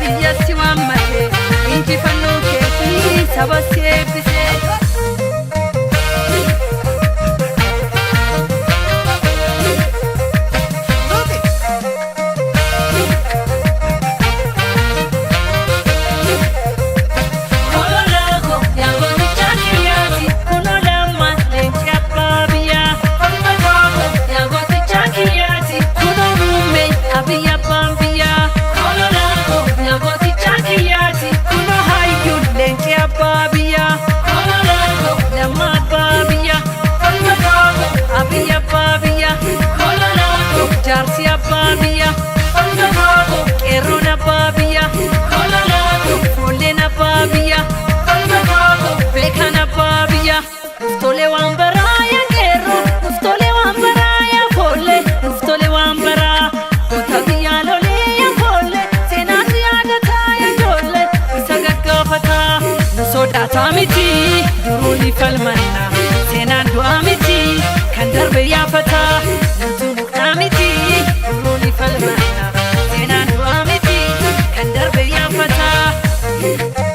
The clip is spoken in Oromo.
Biyya si waammate, injifannoo keetii saba si eebbise. Kololaako yaa gooticha kiyyaati, kunoo lamma leenci abbaa biyyaa. Falmataako yaa gooticha kiyyaati, kunoo muummee Abiyyi abbaan biyyaa. Kololaako yaa gooticha kiyyaati, kunoo hayyuun leenci abbaa biyyaa. Kololaako lamma abbaa biyyaa. Falmataako Abiyyi abbaa biyyaa. Kololaako jaarsi abbaa biyyaa. Falmataako qeerroon abbaa biyyaa. Kololaako foolleen abbaa biyyaa. Falmataako beekan abbaa biyyaa. Nuuf waan baraa yaa qeerroo, nuuf tole waan baraa yaa foollee, nuuf tole waan baraa. Goota biyyaa lolee yaa foollee, seenaatu yaadataa yaa ijoollee, isa gaggaafataa. Nu sodaataa miti, duruu ni falmanna. Seenaan du'aa miti, kan darbe yaafataa. Nutu muknaa miti, duruu ni falmanna. Seenaan du'aa miti, kan darbe yaafataa.